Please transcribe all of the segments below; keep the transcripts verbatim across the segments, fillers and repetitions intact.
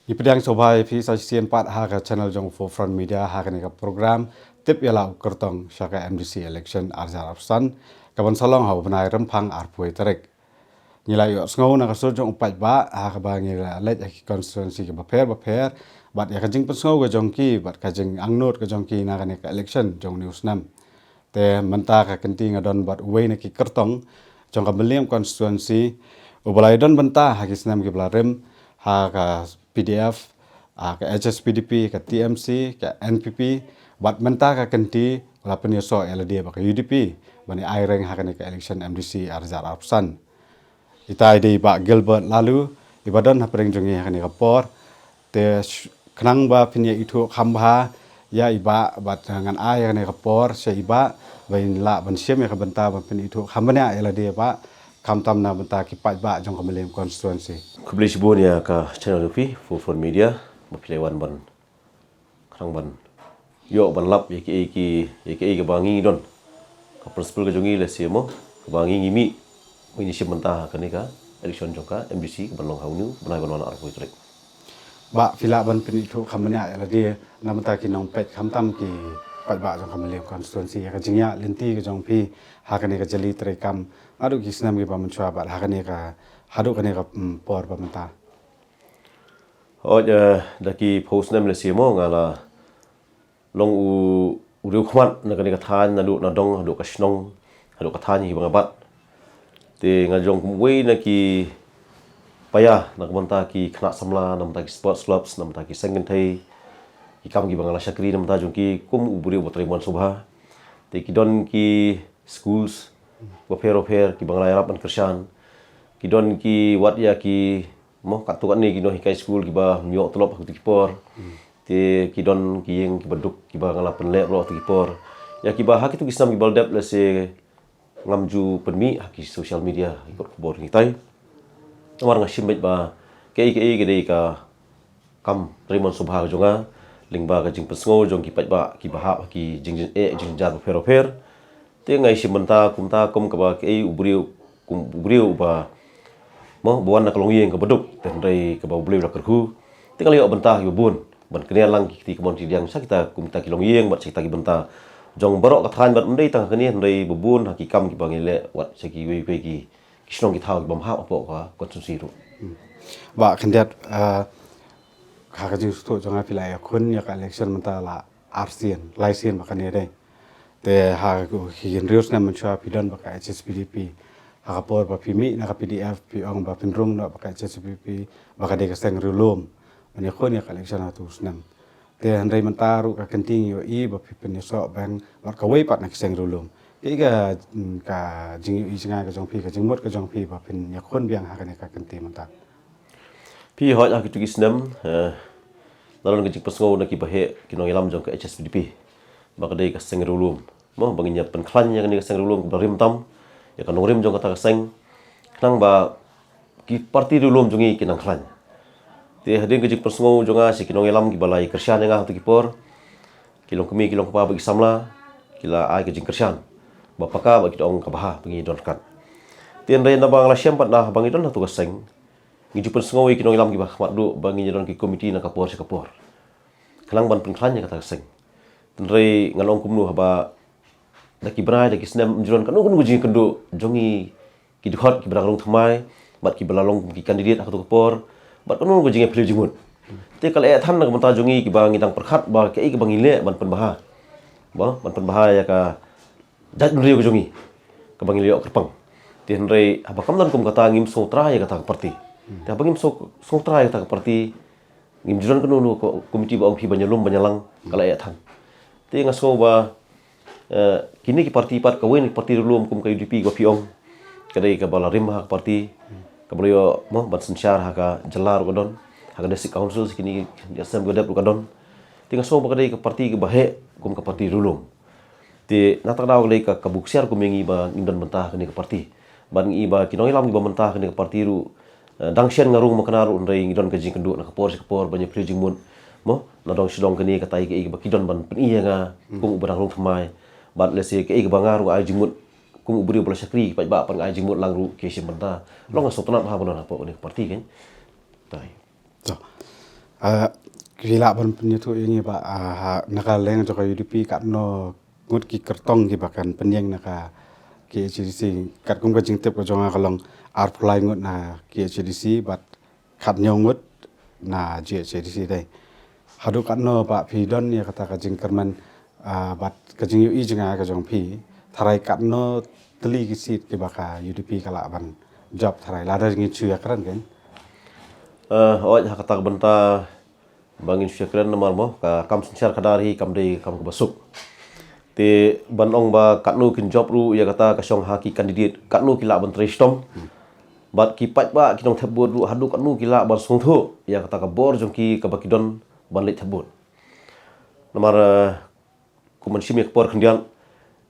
Ngi pdiang sngewbha ïa phi sa shisien pat ha ka channel jong Forefront Media ha kane ka program Tip ïa la u kyrtong sha ka M D C election ar hajar arphew san, kaban sa long ha u bnai Rymphang arphew tarik. Ngi la ïohsngew na ka sur jong u paidbah ha kaba ngi la leit ha ki constituency kiba pher ba pher bad ïa ka jingpynsngew ka jong ki bad ka jingangnud ka jong ki na kane ka election jong une u snem. Te mynta ka kynti nga don bad uwei na ki kyrtong jong ka Mylliem constituency uba la ïadon bynta ha ki snem kiba la rim ha ka P D F, ha ka H S P D P, ka T M C, ka N P P, bad mynta ka kynti u la pynïasoh ïa lade bad ka U D P ban ïa aireng ha kane ka election M D C ar hajar arphew san. Ita i dei i Bah Gilbert Laloo iba don hapdeng jong ngi ha kane ka por. Te sh- khnang ba phin ïa ithuh kham bha ïa i Bah bad, eh, ngan ai ha kane ka por sha i Bah ba in lah ban shim ïa ka bynta ban phin ithuh kham bniah ïa lade Bah, khamtam na bynta ki paidbah jong ka Mylliem constituency. Khublei shibun ïa ka channel jong phi, Forefront Media, ba phi la wan ban khnang ban ïoh ban lap ïa kiei ki, ïa kiei kaba ngi don. Ka principle ka jong ngi la shisien mo, kaba ngi ngi mih ba ngin ïa shim bynta ha kane ka election jong ka M D C kaban long ha une u bnai ban wan arphew tarik. Bah, phi lah ban pynithuh kham bniah ïa lade na bynta ki nongpeit khamtam ki paidbah jong ka Mylliem constituency ïa ka jingïaid lynti ka jong phi ha kane ka jali treikam naduh ki snem kiba mynshuwa bad ha kane ka, haduh kane ka, mm, por ba mynta. Hooid, eh, da ki phew snem la shisien mo nga la long u, u riewkhmat na kane ka thaiñ naduh nadong haduh ka shnong haduh ka thaiñ kiba nga bat. Te nga jong kum uwei na ki paia na ka bynta ki khynnah samla, na bynta ki sports clubs, na bynta ki seng kynthei, ki kam kiba nga la shakri na bynta jong ki kum u briew uba trei mon sngewbha. Te ki don ki schools bapher bapher kiba nga la ïarap ban kyrshan. Ki don ki wat ïa ki mo katto katne ki nonghikai skul kiba ym ïoh tlop ha kito ki por. Te ki don ki ïing kiba duk kiba nga la pynleh baroh ha kito ki por. Ïa kiba ha kito ki snem kiba la dep lehse ngam ju pynmih ha ki social media, ha ki kot khubor ngi tai. Namar nga shim beit ba kaei kaei ka dei ka kam trei mon sngewbha ka jong nga lyngba ka jingpynsngew jong ki paidbah kiba hap ha ki jingjynjar bapher bapher. Te nga ïa shim bynta kumta kum kaba kaei u briew, kum u briew uba mo ba wan na ka longïing kaba duk, te hynrei kaba U Blei u la kyrkhu. Te nga la ïoh bynta kiba bun ban kñia lang ki kti kamon kti kdiang sha kita kumta ki longïing bad sha kita ki bynta jong baroh ka thaiñ bad ym dei tang ha kane hynrei ba bun ha ki kam kiba ngi leh wat sha kiwei kiwei ki, ki shnong ki thaw kiba ym hap hapoh ka constituency ruh. Bah khyndiat, eh, ha ka jingsngewthuh jong nga phi la ïakhun ïa ka election mynta la arsien, laisien ba kane dei. Te ha ki hynriew snem mynshuwa phi don bad ka H S P D P. Ha ka por ba phi mih na ka P D F phi ong ba phin rung noh bad ka H S P D P ba ka dei ka seng riewlum. Ban ïakhun ïa ka election ha tu snem. Te hynrei mynta ruh ka kynti ngi ïohi ba phi pynïasoh beng bad kawei pat na ki seng riewlum. Kaei ka, mm, ka jingïohi jngai ka jong phi, ka jingmut ka jong phi ba phin ïakhun biang ha kane ka kynti mynta? Phi hooid ha kito ki snem, eh, la don ka jingpynsngew na kiba heh ki nongïalam jong ka H S P D P ba ka dei ka seng riewlum. Mo ba ngin ïa pynkhlaiñ ïa kane ka seng riewlum kaba rim tam ïa ka nongrim jong kata ka seng. Khnang ba ki parti riewlum jong ngi kin nang khlaiñ. Te hadien ka jingpynsngew jong nga sha ki nongïalam kiba la ïa kyrshan ïa nga ha kito ki por, ki longkmie ki longkpa bad ki samla ki la ai ka jingkyrshan ba paka ba ki ong kaba ha ba ngi don ryngkat. Te hynrei naba nga la shem pat na ba ngi don ha tu ka seng, ngi ju pynsngew ïa ki nongïalam kiba khmat duh ba ngin ïa don ki komiti na ka por sha ka por khnang ban pynkhlaiñ ïa kata ka seng. Hynrei ngan ong kumno haba da ki bnai da ki snem ym ju don kano kano ka jingïakynduh jong ngi ki dkhot kiba dang rung thymmai bad kiba la long kum ki candidate ha katu ka por bad kano kano ka jingïaphylliew jingmut. Te ka la eh than na ka bynta jong ngi kiba ngi dang pyrkhat ba kaei kaba ngi leh ban pynbha, ba ban pynbha ïa ka jaitbynriew ka jong ngi kaba ngi la ïoh kyrpang. Te hynrei haba kam don kum kata ngim sngewthuh ïa kata ka parti. Te haba ngim sngewthuh ïa kata ka parti ngim ju don kano kano ka komiti ba ong phi ban ïalum ban ïalang, ka la eh than. Te nga sngew ba, eh, kine ki parti pat kawei na ki parti riewlum kum ka U D P kaba phi ong ka dei kaba la rim ha ka parti kaba la ïoh mo ban synshar ha ka jylla ruh ka don, ha ka district council sha kine ki sem ka dep ruh ka don. Te nga sngew ba ka dei ka parti kaba heh kum ka parti riewlum. Te na kata ka daw ka dei ka, ka buk siar kum ïa ngi ba ngim don bynta ha kane ka parti. Bad ngi i ba ki nongïalam kiba mynta ha kane ka parti ruh, eh, dang shen nga rung makna ruh hynrei ngi don ka jingkynduh na ka por sha ka por ban ïaphylliew jingmut. Mo, na dong sha dong kane katai kaei ba ki don ban pyni ïa nga kum uba dang rung thymmai. Bad lehse kaei kaba nga ruh nga ai jingmut kum u briew ba la shakri, ki paidbah pat nga ai jingmut lang ruh ki shim bynta. Long nga sngewtynnat bha ban don hapoh kane ka parti kan. Tai. To. Ah, ki lah ban pynïathuh ïa ngi ba, ah, ha, na ka liang jong ka U D P katno ngut ki kyrtong kiba kan pynïeng na ka K H A D C. Katkum ka jingtip ka jong nga ka long arphew lai ngut na K H A D C bad khathynñiew ngut na G H A D C dei. Haduh katno ba phi don ïa kata ka jingkyrmen, ah, bad ka jingïohi jong nga ka jong phi, tharai katno tylli ki seat kiba ka U D P ka lah ban jop tharai, lada ngi shu ïakren kein. Eh, oi, ha kata ka bynta ba ngin shu ïakren namar mo ka kam synshar khadar hi kam dei kam kaba suk. Te ban ong ba katno kin jop ruh ïa kata ka shong ha ki candidate, katno ki lah ban trei shitom. Bad ki paidbah ki nongthep vote ruh haduh katno ki lah ban sngewthuh ïa kata ka bor jong ki kaba ki don ban leit thep vote. Namar, eh, kum ban shim ïa ka por khyndiat,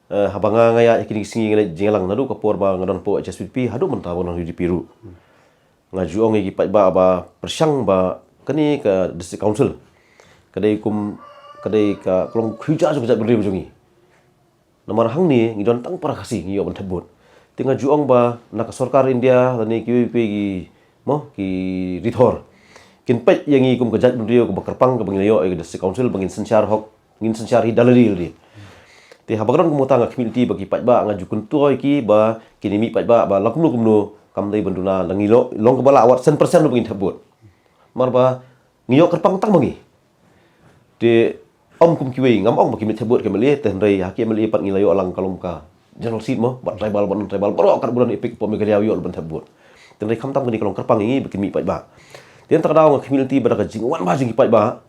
eh, haba nga nga ïaid ïa kine ki sngi nga leit jingïalang naduh ka por ba nga don hapoh H S P D P haduh mynta ba nga don U D P ruh. Nga ju ong ïa ki paidbah ba pyrshang ba kane ka district council ka dei kum, ka dei ka, ka long khuid jong ka jaitbynriew jong ngi. Namar hangne ngi don tang para Khasi ngi ïoh ban thep vote. Te nga ju ong ba na ka sorkar India lane kiwei kiwei ki, mo, ki rithor kin peit ïa ngi kum ka jaitbynriew kaba kyrpang kaba ngin ïoh ïa ka district council ba ngin synshar hok, ngin synshar hi da lade lade. Te haba ka don kumta nga khmih lynti ba ki paidbah nga ju kyntu ïa ki ba kine mih paidbah ba la kumno kumno kam dei ban duna la ngi long, long kaba lah wat san percent ba ngin thep vote. Namar ba ngi ïoh kyrpang tang ba ngi. Te ym kum kiwei, ngam ong ba ki mih thep vote ki M L A, te hynrei ha ki M L A pat ngi la ïoh lang ka long ka general seat mo, bad tribal bad non tribal baroh katba don epik hapoh Meghalaya ïoh ban thep vote. Te hynrei khamtam kane ka long kyrpang ïa ngi ba ki mih paidbah. Te hynta ka daw nga khmih lynti ba da ka jingwan bha jong ki paidbah.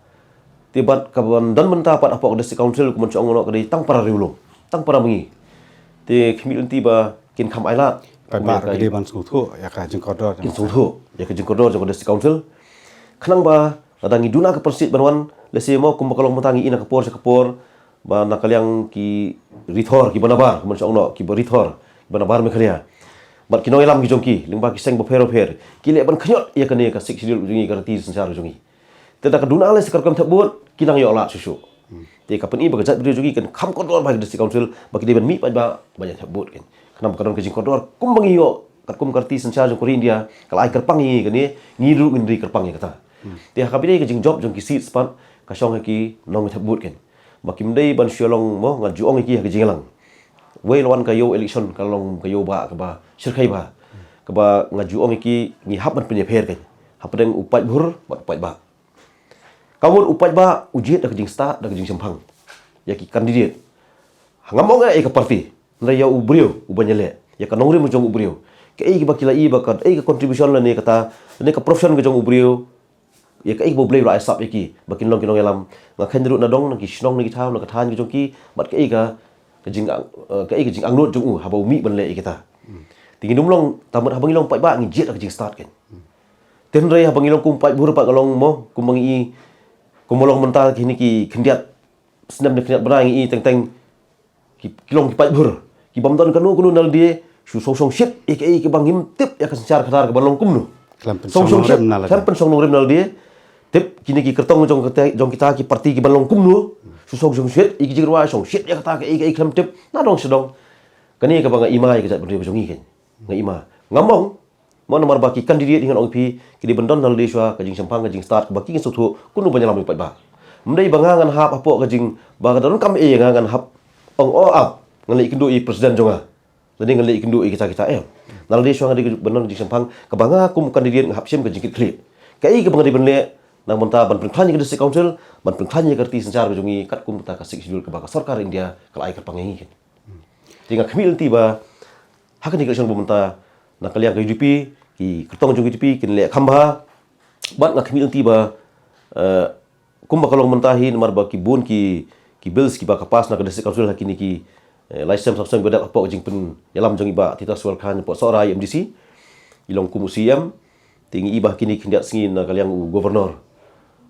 Te bad kaban don mynta pat hapoh ka district council kumban shu ong noh ka dei tang para riewlum, tang para ma ngi. Te khmih lynti ba kin kham ailad. Paidbah ruh ki dei ban sngewthuh ïa ka jingkordor jong Kin sngewthuh ïa ka jingkordor jong ka district council. Khnang ba lada ngi duna ka pyrshit ban wan, lehse mo kumba ka long mynta ngi i na ka por sha ka por, ba na ka liang ki rithor kiba nabar, kumban shu ong noh, kiba rithor kiba nabar Meghalaya, bad ki nongïalam ki jong ki lyngba ki seng bapher bapher ki leh ban khynñiot ïa kane ka Sixth Schedule jong ngi, ka riti synshar jong ngi. Te da ka duna lehse ka rukom thep vote ki nang ïoh lad shuh shuh. Te ka pyni ba ka jaitbynriew jong ngi kan kham kordor bha ïa ka district council ba ki dei ban mih paidbah ban ïa thep vote kein. Khnang ba ka don ka jingkordor kumba ngi ïoh katkum ka riti synshar jong ka ri India ka la ai kyrpang ïa ngi kane, ngi ruh ngin ri kyrpang ïa kata. Te ha kaba dei ka jingjop jong ki seats pat ka shong ha ki nongthep vote kein. Ba kim dei ban shu ïa long mo, nga ju ong ïa ki ha ka jingïalang. Wei la wan ka ïew election ka long ka ïew ba kaba shyrkhei bha. Kaba nga ju ong ïa ki ngi hap ban pynïapher kein hapdeng u paidbhur bad u paidbah. Ka mut u paidbah u jied da ka jingstad da ka jingshemphang ïa ki candidate. Ngam ong ïa ka party, hynrei ïa u briew uban ïaleh, ïa ka nongrim jong u briew. Kaei kaba ki la i ba kaei ka contribution lane kata, lane ka profession ka jong u briew, ïa kaei kaba U Blei u la ai sap ïa ki ba kin long ki nongïalam. Nga kheiñ ruh na dong na ki shnong na ki thaw na ka thaiñ ka jong ki bad kaei ka, ka jing, eh, kaei ka jingangnud jong u haba u mih ban leh ïa kita. Te ngin ym long, ta mut haba ngi long paidbah ngi jied da ka jingstad kein. Te hynrei haba ngi long kum paidbhur pat nga long mo, kumba ngi i, kumba long mynta kine ki khyndiat snem ne khyndiat bnai ngi i teng teng ki, ki long ki paidbhur kibym don kano kano na lade, shu shong shong shit ïa kaei kaba ngim tip ïa ka synshar khadar kaba long kumno. Shong shong shit, khlem pynshong nongrim na lade. Tip kine ki kyrtong jong kita, jong kita ki party kiba long kumno. Shu shong shong shit ïa ki jingrwai, shong shit ïa kata kaei kaei khlem tip. Na dong sha dong. Kane kaba nga i ma ïa ka jaitbynriew ka jong ngi kein. Nga i ma. Ngam ong mo namar ba ki candidate hi ngan ong ïa phi ki dei ban don na lade shuwa ka jingshemphang ka jingstad kaba ki kin sngewthuh kumno ban ïalam ïa u paidbah. Ym dei ba nga ngan hap hapoh ka jing, ba ka donkam eh nga ngan hap ong oh ap ngan leh ïakynduh ïa president jong nga. Lane ngan leh ïakynduh ïa kita kita, em. Na lade shuwa nga dei ban don ka jingshemphang kaba nga kum candidate nga hap shim ka jingkitkhlieh. Kaei kaba nga dei ban leh na ka bynta ban pynkhlaiñ ïa ka district council, ban pynkhlaiñ ïa ka riti synshar ka jong ngi katkum kata ka Sixth Schedule kaba ka sorkar India ka la ai kyrpang ïa ngi kein. Te nga khmih lynti ba ha kane ka election ba mynta na ka liang ka U D P, ki kyrtong jong U D P kin leh kham bha. Bad nga khmih lynti ba, eh, kumba ka long mynta hi namar ba ki bun ki, ki bills kiba ka pass na ka district council ha kine ki, eh, lai snem saw snem ba dep hapoh ka jingpynïalam jong i Bah Tituswell Chyne hapoh Sohra ïa u M D C. I long kum u C E M. Te ngi i ba ha kine ki khyndiat sngi na ka liang u governor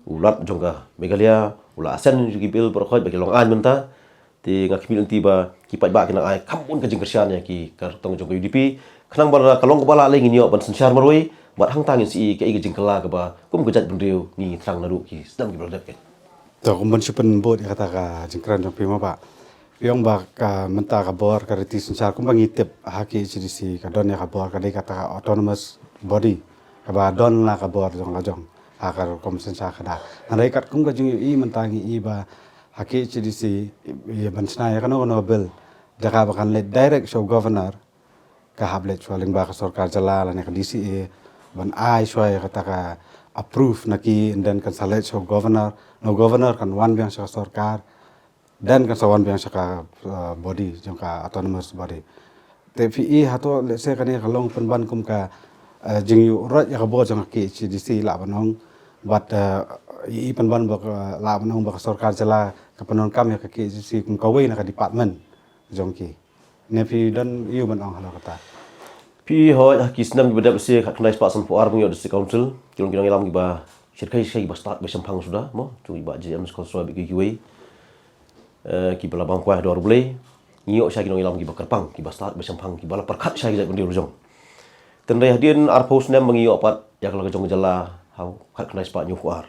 u Lat jong ka Meghalaya u la ascend ïa ki bill baroh khoit ba ki long aiñ mynta. Te nga khmih lynti ba ki paidbah kin nang ai kham bun ka jingkyrshan ïa ki kyrtong jong ka U D P. Khnang ba lada ka long kaba lah lei ngin ïoh ban synshar marwei bad hangta ngin sa i kaei ka jingkylla kaba kum ka jaitbynriew ngi thrang naduh ki snem kiba la dep kein. To, kum ban shu pynbud ïa kata ka jingkren jong phi mo Bah. Phi ong ba ka mynta ka bor ka riti synshar kumba ngi tip ha K H A D C ka don ïa ka bor ka dei kata ka autonomous body kaba don la ka bor jong la jong. ha ka rukom synshar khadar. Hynrei katkum ka jingïohi mynta ngi i ba ha K H A D C ïa ban shna ïa kano kano ka bill, jaka ba kan leit direct sha u governor, ka hap leit shuwa lyngba ka sorkar jylla lane ka D C A, ban ai shuwa ïa kata ka approve na ki, and then kan sa leit sha u governor, na u governor kan wan biang sha ka sorkar, then kan sa wan biang sha ka, uh, body jong ka autonomous body. Te phi i hato lehse kane ka long pynban kum ka, uh, jingïuhroit ïa ka bor jong ka K H A D C lah ban ong, bad, uh, i pynban ba ka, lah ban ong ba ka sorkar jylla ka pyndonkam ïa ka K H A D C kum kawei na ka department jong ki. Ne phi don ïa u ban ong halor kata? Phi, hooid, ha ki snem kiba dep, lehse khatkhyndai spah sanphew ar ba ngi ïoh District Council, ki long ki nongïalam kiba shyrkhei shyrkhei, kiba stad ba shemphang suda, mo, jong i Bah J M Skhosroy bad kiwei, eh, kiba la bam kwai ha duwar U Blei. Ngi ïoh shai ki nongïalam kiba kyrpang, kiba stad ba shemphang, kiba la pyrkhat shai ki jaitbynriew la jong. Te hynrei hadien arphew snem ba ngi ïoh pat ïa ka la ka jong ka jylla ha u khatkhyndai spah hynñiewphew ar,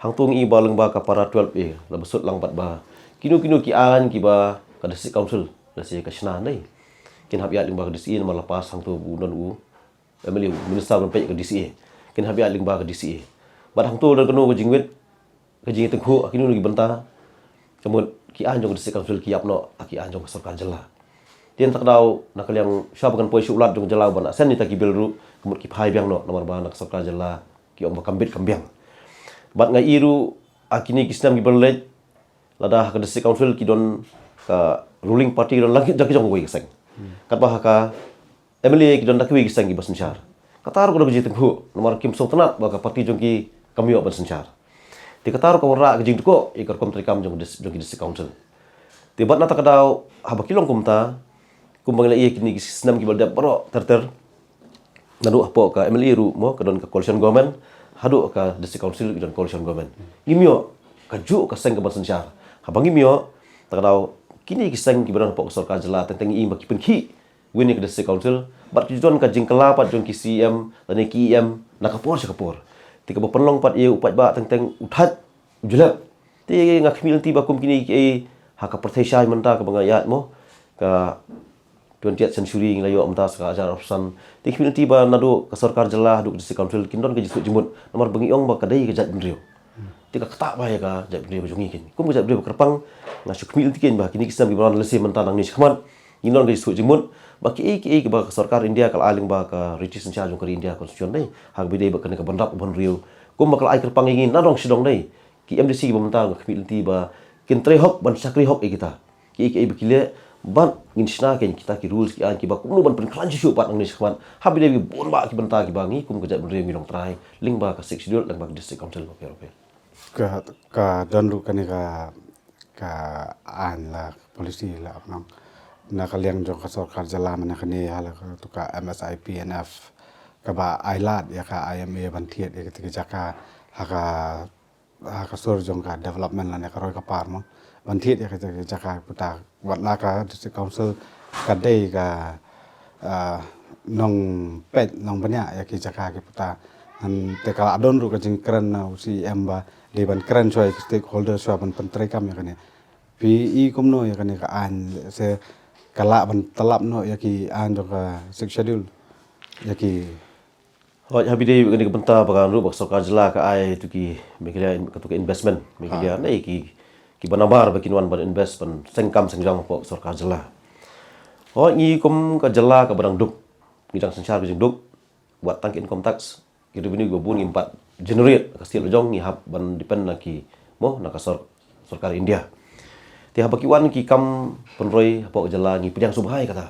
hangto ngi i ba lyngba ka para twelve A la ba sut lang pat ba kino kino ki aiñ kiba ka District Council, lehse ka shna, ne kin hap ïaid lyngba ka D C A, namar la pass hangto u don u M L A, u minister ban peit ka D C A. Kin hap ïaid lyngba ka D C A. Bad hangto don kano ka jingwit, ka jingïatyngkhuh ha kino kino ki bynta, ka mut ki aiñ jong ka District Council ki ïap noh ha ki aiñ jong ka sorkar jylla. Te na kata ka daw, na ka liang shuwa ba kan poi sha u Lat jong ka jylla ban ascend ïa kita ki bill ruh, ka mut ki phai biang noh, namar ba na ka sorkar jylla ki ong ba kam bit kam biang. Bad nga i ruh ha kine ki snem kiba la leit, lada ha ka District Council ki don ka ruling party, ki don lang ki jong kawei ka seng, katba ha ka M L A ki don da kiwei ki seng kiba synshar, kata ruh ka dei ka jingïatyngkhuh, namar kim sngewtynnat ba ka party jong ki kam ïoh ban synshar. Te kata ruh ka wanrah ka jingdkoh ïa ka rukom treikam jong ka dis-, jong ki District Council. Te bad na kata ka daw, haba ki long kumta, kumba ngi la ïohi kine ki snem kiba la dep baroh ter ter, naduh hapoh ka M L A ruh, mo, ka don ka coalition government, haduh ka District Council ki don coalition government, ngim ïoh kajuh ka seng kaban synshar. Haba ngim ïoh, na kata ka daw, kine ki seng kiba don hapoh ka sorkar jylla, teng teng ngi i ba ki pynkhih win ïa ka District Council, bad ki ju don ka jingkylla pat jong ki C E M lane ki E M na ka por sha ka por. Te kaba pynlong pat ïa u paidbah teng teng u thait, u jlep. Te nga khmih lynti ba kum kine kiei ha ka pyrthei shai mynta kaba nga ïaid, mo, ka twentieth century ngi la ïoh mynta sa ka hajar arphew san. Te khmih lynti ba naduh ka sorkar jylla haduh ka District Council kin don ka jingsuh jingmut, namar ba ngi ong ba ka dei ka jaitbynriew. Te ka ktah bha ïa ka jaitbynriew ka jong ngi keiñ. Kum ka jaitbynriew ba kyrpang, nga shu khmih lynti keiñ ba kine ki snem kiba la leit mynta, nangne shakhmat, ngin don ka jingsuh jingmut, ba kiei kiei kiba ka sorkar India ka la ai lyngba ka riti synshar jong ka ri India Constitution, ne ha kaba ïadei bad kane ka ban rap ban riew, kumba ka la ai kyrpang ïa ngi na dong shi dong, ne ki M D C kiba mynta, nga khmih lynti ba kin trei hok ban shakri hok ïa kita. Kiei kiei ba ki leh, bad ngin shna keiñ kita ki rules, ki aiñ kiba kumno ban pynkhlaiñ shuh shuh pat nangne shakhmat, ha kaba ïadei bad ki bun bah ki bynta kiba ngi kum ka jaitbynriew ngi long trai lyngba ka Sixth Schedule, lyngba ka District Council bapher bapher. Ka, ka don ruh kane ka, ka aiñ la policy la, nang na ka liang jong ka sorkar jylla mynne kane, ha la ka tu ka M S I P N F, kaba ai lad ïa ka I M A ban thied ïa kata ka jaka ha ka, ha ka sur jong ka development lane ka roi ka par, mo, ban thied ïa kata ka jaka ki puta. Wat la ka District Council ka dei ka, ah, nongpeit nongbniah ïa ki jaka ki puta. Ngan, te ka la don ruh ka jingkren na u C E M ba dei ban kren shuwa ïa ki stakeholder shuwa ban pyntreikam ïa kane. Phi i kumno ïa kane ka aiñ, se ka lah ban tlap noh ïa ki aiñ jong ka Sixth Schedule, ïa ki Hooid, ha kaba ïadei bad kane ka bynta ba ka ruh ba ka sorkar jylla ka ai ïa tu ki Meghalaya in-, ka tu ka investment Meghalaya, ne ki, kiba nabar ba kin wan ban invest, ban seng kam seng jam hapoh ka sorkar jylla. Hooid, ngi kum ka jylla kaba dang duk, ngi dang synshar ka jingduk. Wat tang ka income tax, ki revenue kiba bun ngim pat generate ha ka state la jong, ngi hap ban depend na ki, mo, na ka sor-, sorkar India. Te haba ki wan ki kam pynroi hapoh ka jylla, ngi pdiang sngewbha ïa kata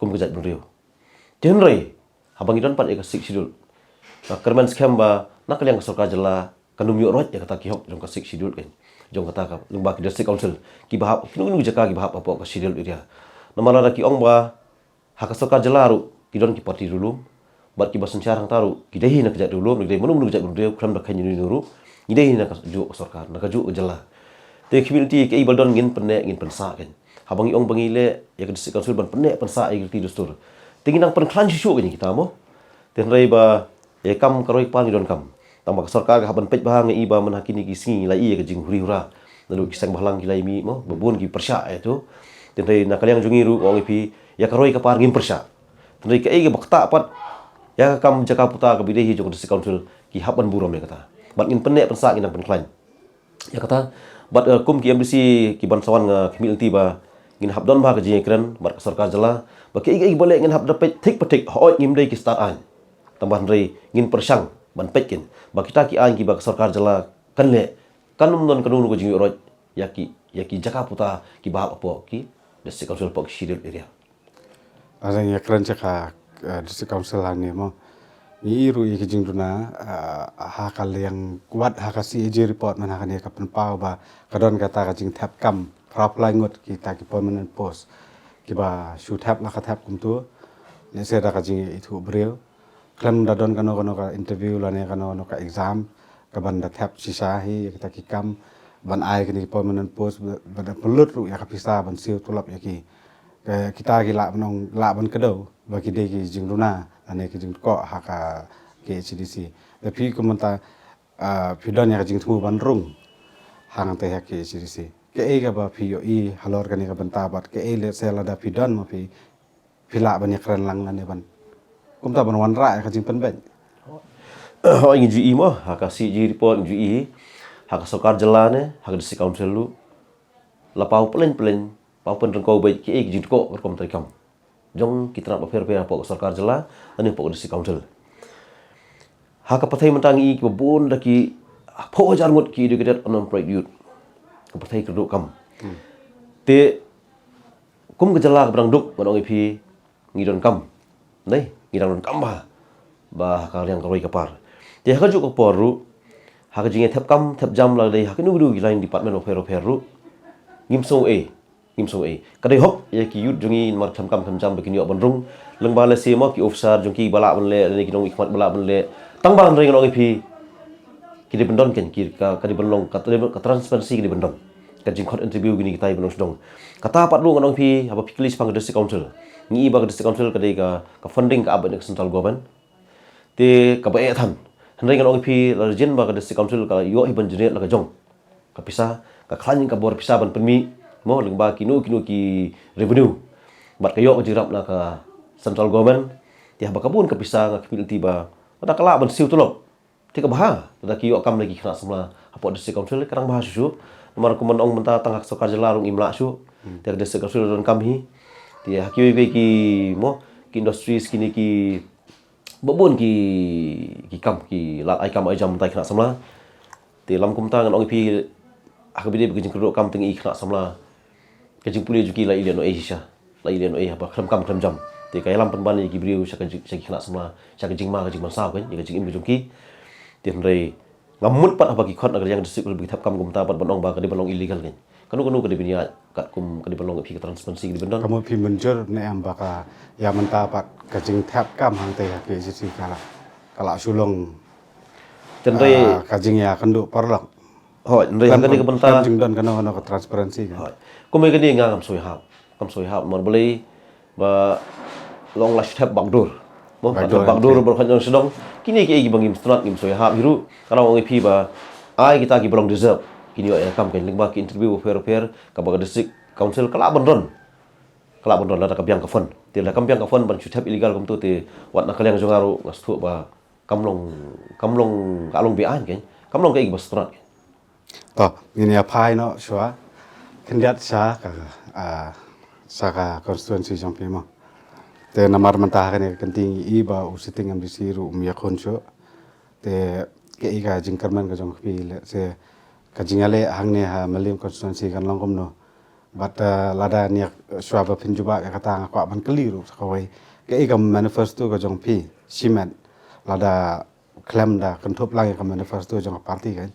kum ka jaitbynriew. Te hynrei haba ngi don pat ïa ka Sixth Schedule, nga kyrmen skhem ba na ka liang ka sorkar jylla kan ym ïoh roit ïa kata ki hok jong ka Sixth Schedule keiñ, jong kata ka lyngba ki District Council kiba hap, kino kino ki jaka kiba hap hapoh ka Schedule Area. Namar lada ki ong ba ha ka sorkar jylla ruh ki don ki party riewlum, bad kiba synshar hangta ruh ki dei hi na ka jait riewlum, ngi dei mano mano ka jaitbynriew, khlem da kheiñ ïano ïano ruh, ngi dei hi na kajuh ka sorkar, na kajuh ka jylla. Te khmih lynti kaei ba la don ngin pynneh, ngin pynsah keiñ. Haba ngi ong ba ngi leh ïa ka District Council ban pynneh pynsah ïa ki riti dustur, te ngi nang pynkhlaiñ shuh shuh keiñ ïa kita, mo. Te hynrei ba ïa kam ka roi ka par ngi donkam. Tang ba ka sorkar ka hap ban peit bha, nga i ba mynta ha kine ki sngi ngi la i ïa ka jinghuri hura naduh ki seng bhalang ki la ïa mih, mo, ba bun ki pyrshah ïa tu. Te hynrei na ka liang jong ngi ruh, nga ong ïa phi, ïa ka roi ka par ngim pyrshah. Te hynrei kaei kaba ktah pat, Ïa ka kam jaka puta kaba ïadei hi jong ka District Council ki hap ban burom ïa kata. Bad ngin pynneh pynsah, ngin nang pynkhlaiñ ïa kata. Bad, eh, kum ki M D C kiban sa wan, nga khmih lynti ba ngin hap don bha ka jingïakren bad ka sorkar jylla ba kiei kiei kiba leh ngin hap da peit thik pa thik, hooid ngim dei ki stad aiñ. Tang ba hynrei ngin pyrshang ban peit keiñ ba kita ki aiñ kiba ka sorkar jylla kan leh kan ym don kano kano ka jingïoh roit ïa ki, ïa ki jaka puta kiba hap hapoh ki District Council, hapoh ki Scheduled Area. Lada ngi ïakren sha ka, eh, District Council hangne mo, ngi i ruh ïa ki jingduna, eh, ha ka liang wat ha ka C A G report mynta ha kane ka pynpaw ba ka don kata ka jingthep kam phra phew lai ngut kita ki permanent post kiba shu thep la ka thep kumta, lehse da ka jingïaithuh briew, khlem da don kano kano ka interview lane kano kano ka exam kaban da thep shisha hi ïa kita ki kam ban ai kine ki permanent post, ba, ba da pynlut ruh ïa ka pisa ban siew tulop ïa ki. Ka, kita ki lah ban ong, lah ban kdew ba ki dei ki jingduna lane ki jingkhoh ha ka K H A D C. Te phi kum mynta, ah, phi don ïa ka jingthmu ban rung hangta ha K H A D C. Kaei kaba phi ïohi halor kane ka bynta bad kaei lehse lada phi don ma phi phi lah ban ïakren lang lane ban kumta ban wanrah ïa ka jingpynbeit. Hooid, ngi ju i mo ha ka C A G report, ngi ju i ha ka sorkar jylla ne ha ka District Council ruh la paw pyllein pyllein, paw pynryngkaw beit kiei ki jingkhoh ka rukom treikam jong ki tnat bapher bapher hapoh ka sorkar jylla lane hapoh ka District Council. Ha ka pyrthei mynta ngi i kiba bun da ki phew hajar ngut ki educated unemployed youth. Ka pyrthei kyrduh kam. Te kum ka jylla kaba dang duk, ngan ong ïa phi, ngi donkam. Nai, ngi dang donkam bha ba ha ka liang ka roi ka par. Te ha kajuh ka por ruh, ha ka jingïathep kam thep jam la dei ha kino kino ki line department bapher bapher ruh, ngim sngew ei. Ngim sngew ei. Ka dei hok ïa ki youth jong ngi namar khlem kam khlem jam ba kin ïoh ban rung. Lyngba lehse mo ki officer jong ki ba lah ban leh lane ki nongmihkhmat ba lah ban leh. Tang ba hynrei ngan ong ïa phi, ki dei ban don keiñ ki, ka, ka dei ban long, ka, ka transparency ka dei ban don. Ka jingkhot interview kine kita ki ban long sdang. Kata pat ruh ngan ong ïa phi, haba phi kylli shaphang ka District Council, ngi i ba ka District Council ka dei ka, ka funding ka ap na ka central government. Te kaba eh than. Hynrei ngan ong ïa phi, la jin ba ka District Council ka ïoh hi ban generate la ka jong ka pisa, ka khlaiñ ka bor pisa ban pynmih mo lyngba kino kino ki revenue. Bad ka ïoh ka jingïarap na ka central government. Te haba ka bun ka pisa, nga khmih lynti ba lada ka lah ban siew tulop, te kaba bha. Lada ki ïoh kam na ki khynnah samla hapoh District Council, ka dang bha shuh shuh. Namar kumba ong mynta tang ha ka sorkar jylla ruh ngim lah shuh. Te ka District Council donkam hi. Te ha kiwei kiwei ki mo, ki industries kine ki ba bun ki, ki kam, ki lad ai kam ai jam mynta ki khynnah samla. Te lym kumta ngan ong ïa phi, ha kaba ïadei bad ka jingkyrduh kam te ngi i khynnah samla, ka jingpule jong ki la i lehnohei shisha. La i lehnohei haba khlem kam khlem jam. Te ka ïalam pynban ïa ki briew sha ka jing, sha ki khynnah samla, sha ka jingma ka jingmynsaw keiñ, ïa ka jingim ka jong ki. Te hynrei ngam mut pat haba ki khot na ka liang District Council ba ki thep kam kumta pat ban ong ba ka dei ban long illegal keiñ. Kano kano ka dei ban ïaid katkum ka dei ban long ïa phi ka transparency ka dei ban don. Ka mut phi mynjur ne em ba ka ïa mynta pat ka jingthep kam hangta ha K H A D C ka la, ka la shu long, te hynrei, ah, ka jingïakynduh paralok. Hooid, hynrei ha kane ka bynta khlem jingdon kano kano ka transparency ka. Hooid. Kumne kane nga ngam sngewhap. Ngam sngewhap namar balei ba long la shu thep backdoor. Mo, backdoor, backdoor entry, baroh kane sdang. Kine kiei kiba ngim sngewtynnat, ngim sngewhap hi ruh. Ka dang ong ïa phi ba ai kita kiba long deserve kin ïoh ïa ka kam keiñ lyngba ki interview bapher bapher kaba ka District Council ka lah ban don. Ka lah ban don lada ka biang ka fund. Te lada kam biang ka fund ban shu thep illegal kumta te wat na ka liang jong nga ruh nga sngewthuh ba kam long, kam long, ka long be-aiñ keiñ. Kam long kaei kaba sngewtynnat keiñ. To, ngin ïa phai noh shuwa khyndiat sha ka, ah, sha ka constituency jong phi mo. Te namar mynta ha kane ka kynti ngi i ba u sitting M D C ruh um ïakhun shuh. Te kaei ka jingkyrmen ka jong phi, lehse ka jingïaleh hangne ha Mylliem constituency kan long kumno? Bad, eh, lada ngi, eh, shuwa ba phin jubab ïa kata nga kwah ban kylli ruh sa kawei. Kaei ka manifesto ka jong phi shimet lada khlem da kynthup lang ïa ka manifesto jong ka party keiñ?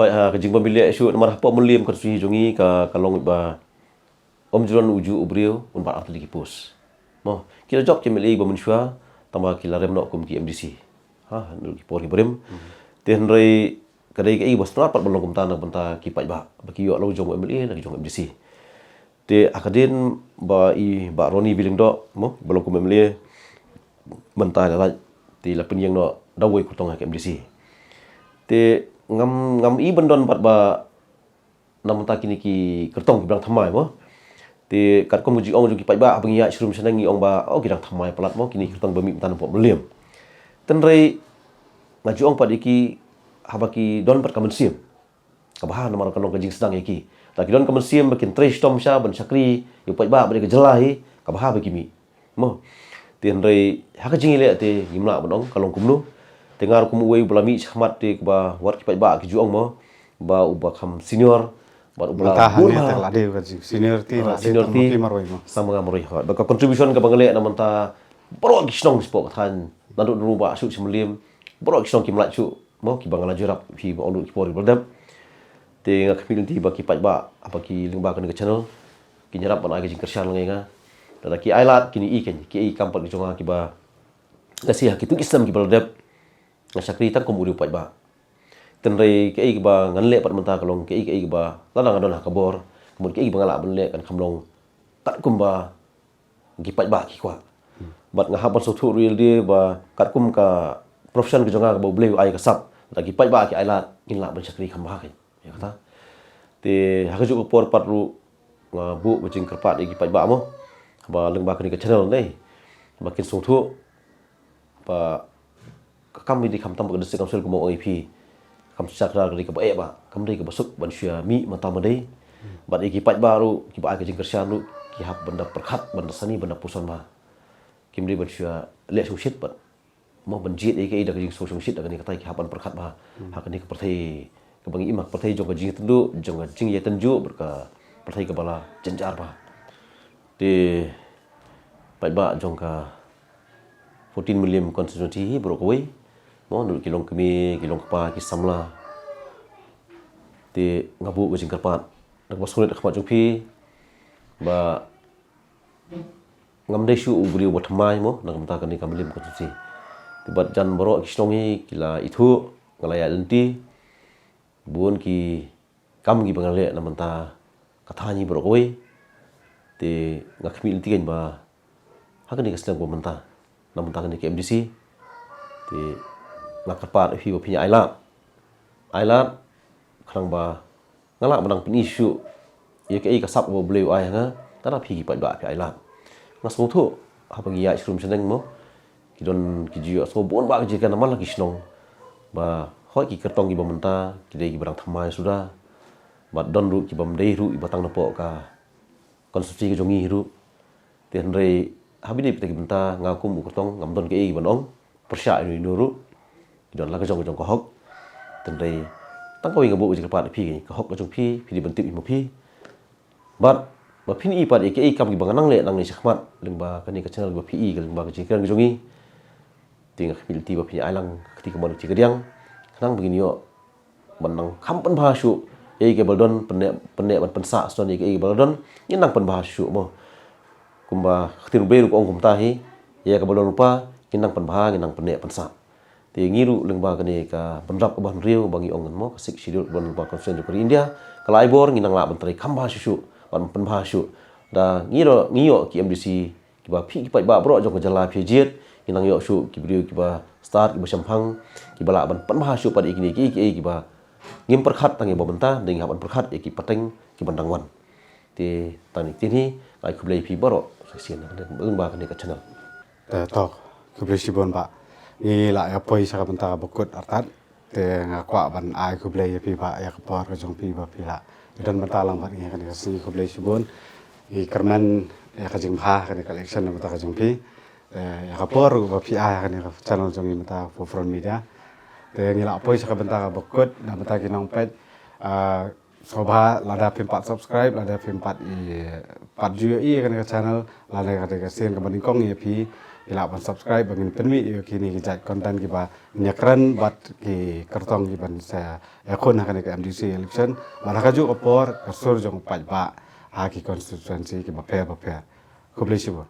Hooid, ha ka jingbym ïaleh shuh namar hapoh Mylliem constituency jong ngi ka, ka long ba ym ju don ujuh u briew un bat artylli ki post. Mo, ki la jop ki M L A ba mynshuwa tang ba ki la rem noh kum ki M D C ha ki por ki barim. Te hynrei ka dei kaei ba sngewtynnat pat ban long kumta na ka bynta ki paidbah ba ki ïoh la u jong u M L A la u jong u M D C. Te ha ka dien ba i Bah Ronnie B. Lyngdoh mo ba long kum M L A mynta la lait, te la pynïeng noh da uwei u kyrtong ha ka M D C. Te ngam, ngam i ban don pat ba na mynta kine ki kyrtong kiba dang thymmai mo. Te katkum ka jingong jong ki paidbah haba ngi ïaid shrum shaneng ngi ong ba, oh, ki dang thymmai palat mo, kine ki kyrtong ba mih mynta na pop Mylliem. Hynrei nga ju ong pat ïa ki, haba ki don pat ka mynsiem, ka bha namar ka long ka jingsdang ïa ki. Lada ki don ka mynsiem ba kin trei shitom sha ban shakri ïa u paidbah bad ïa ka jylla hi, ka bha ba ki mih. Mo. Te hynrei ha ka jingïaleh te ngim lah ban ong ka long kumno. Te nga ruh kum uwei uba la mih shakhmat te kaba wat ki paidbah ki ju ong mo, ba uba kham senior, bad uba la bun bha. Mynta hangne te la dei ka jing seniority, ah, la dei seniority tang ma phi marwei mo. Tang ma nga marwei hok. Bad ka contribution kaba nga leh na mynta, baroh ki shnong shapoh ka thaiñ, naduh Nongbuh shuh sha Mylliem, baroh ki shnong kim lait shuh mo, kiba nga la jurap, phi ba ong lut ki por kiba la dep. Te nga khmih lynti ba ki paidbah, haba ki lyngba kane ka channel, kin ïarap ban ai ka jingkyrshan lang ïa nga. Lada ki ailad, kin ïohi kein, kiei ki kam pat ki jong nga kiba lehse ha kito ki snem kiba la dep nga shakri tang kum u riew paidbah. Hynrei kiei kiba ngan leh pat mynta ka long kiei kiei kiba lada nga don ha ka bor, ka mut kiei kiba nga lah ban leh kan kham long katkum ba ki paidbah ki kwah. Bad nga hap ban sngewthuh ruh ïa lade ba katkum ka profession ka jong nga kaba U Blei u ai ka sap, lada ki paidbah ki ailad, ngin lah ban shakri kham bha kein. Ïa kata. Te ha kajuh ka por pat ruh nga buh ka jingkyrpad ïa ki paidbah mo, haba lyngba kane ka channel ne, ba kin sngewthuh ba ka kam ïa lade khamtam bad ka District Council kumba ong ïa phi, kam shisha ka dei kaba eh ba kam dei kaba suk ban shu ïa mih mynta ma dei. Bad ïa ki paidbah ruh kiba ai ka jingkyrshan ruh ki hap ban da pyrkhat, ban da sani, ban da pyrshang bha. Kim dei ban shu ïa leh shongshit bad mo ban jied ïa kiei da ka jingsngewshongshit, da kane katai ki hap ban pyrkhat bha. Ha kane ka pyrthei kaba ngi im, ha ka pyrthei jong ka jingïatynduh, jong ka jingïatynjuh bad ka pyrthei kaba la jynjar bha. Te paidbah jong ka fourteen Mylliem constituency hi baroh kawei mo, naduh ki longkmie, ki longkpa, ki samla. Te nga buh ka jingkyrpad da kaba sngewrit ha khmat jong phi ba ngam dei shuh u briew uba thymmai mo na ka bynta kane ka Mylliem constituency. Te bad jan baroh ki shnong hi ki la ithuh, nga la ïaid lynti bun ki kam kiba nga leh na bynta ka thaiñ hi baroh kawei. Te nga khmih lynti kein ba ha kane ka snem kaba mynta, na bynta kane ka M D C, te nga kyrpad ïa phi ba phin ïa ailad, ailad khnang ba nga lah ban nang pyni shuh ïa kaei ka sap kaba U Blei u ai ha nga, lada phi ki paidbah phi ailad. Nga sngewthuh haba ngi ïaid shrum shaneng mo, ki don ki jingïohsngew bun bah ki jingkren namar la ki shnong ba hooid ki kyrtong kiba mynta ki dei kiba dang thymmai suda, bad don ruh kibym dei ruh kiba tang napoh ka constituency ka jong ngi ruh. Te hynrei ha kine kita ki bynta nga kum u kyrtong ngam don kaei ban ong pyrshah ïano ïano ruh. Ki don la ka jong ka jong ka hok. Te hynrei tang kawei nga buh ka jingkyrpad ïa phi, ka hok ka jong phi, phi dei ban tip ïa ma phi. Bad ba phin ïohi pat ïa kiei ki kam kiba nga nang leh nangne shakhmat lyngba kane ka channel, ba phi ïohi ka lyngba ka jingkren ka jong ngi. Te nga khmih lynti ba phin ïa ai lang ka kti kamon ka kti kadiang, khnang ba ngin ïoh ban nang kham pynbha shuh ïa kiei kiba la don, pynneh, pynneh ban pynsah shuh ïa kiei kiba la don, ngin nang pynbha shuh mo. Kumba ka ktien U Blei ruh ka ong kumta hi, ïa kaba la don lypa ngin nang pynbha, ngin nang pynneh pynsah. Te ngi ruh lyngba kane ka bynrap kaba hynriew ba ngi ong mo, ka Sixth Schedule kaba la don lypa Constitution jong ka ri India, ka la ai bor ngin nang lah ban trei kham bha shuh shuh, ban pynbha shuh. Da ngi ruh ngi ïoh ki M D C kiba phi ki paidbah baroh jong ka jylla phi jied, ngin nang ïoh shuh ki briew kiba stad, kiba shemphang, kiba lah ban pynbha shuh pat ïa kine kiei kiei kiba ngim pyrkhat tang ïa ba mynta, dang hap ban pyrkhat ïa ki pateng kiban dang wan. Te tang kine ki ktien hi, ai khublei ïa phi baroh sa shisien lyngba kane ka channel. Te to, khublei shibun bah. Ngi la ïa poi sha ka bynta kaba kut artat. Te nga kwah ban ai khublei ïa phi bah ïa ka por ka jong phi ba phi la don bynta lang bad ngi ha kane ka sngi, khublei shibun. Ngi kyrmen ïa ka jingbha ha kane ka election na bynta ka jong phi. Te ïa ka por ba phi ai ha kane ka channel jong ngi mynta Forefront Media. Te ngi la poi sha ka bynta kaba kut, na bynta ki nongpeit. Ah, sngewbha lada phim pat subscribe, lada phim pat ïa, pat ju ïohi ïa kane ka channel, lada ka dei ka sien kaba nyngkong ïa phi, phi lah ban subscribe ba ngin pynmih ïa kine ki jait content kiba ngin ïa kren bad ki kyrtong kiban sa ïakhun ha kane ka M D C election, bad ha kajuh ka por ka sur jong u paidbah ha ki constituency kiba pher ba pher. Khublei shibun.